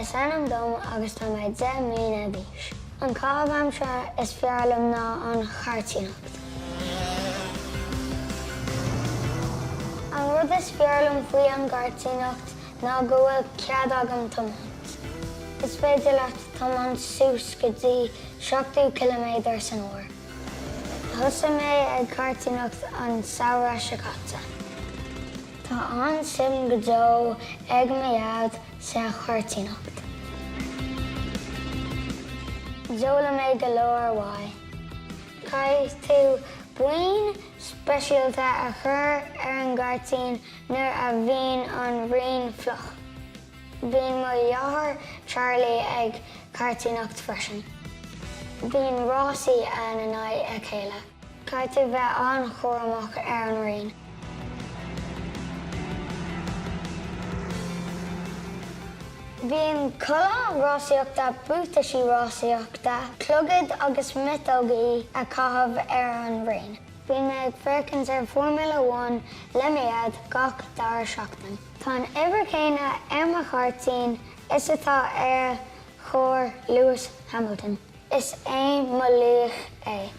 is ainm dom agus tá mé 10 mbliana d'aois. An caitheamh aimsire is fearr liom ná an chairtíneacht. An rud is fearr liom faoi an gcairtíneacht ná go bhfuil cead agam tiomáint. Is féidir leat tiomáint suas go dtí 70 ciliméadar san uair. Thosaigh mé ag cairtíneacht an samhradh seo caite. Tá an-suim go deo ag mo dhaid sa chairtíneacht. D'fhoghlaim mé go leor uaidh. Caithfidh tú boinn speisialta a chur ar an gcairtín nuair a bhíonn an raon fliuch. Bíonn mo dheartháir Charlie ag cairtíneacht freisin. Bíonn rásaí ann in aghaidh a chéile. Caithfidh tú bheith an-chúramach ar an raon. Bíonn culaith rásaíochta, buataisí rásaíochta, clogaid agus miotógaí a chaitheamh ar an raon. Bíonn mé ag féachaint ar Formula One le mo dhaid gach dara seachtain. Tá an uimhir chéanna ar mo chairtín is atá ar charr Lewis Hamilton. Is é mo laoch é.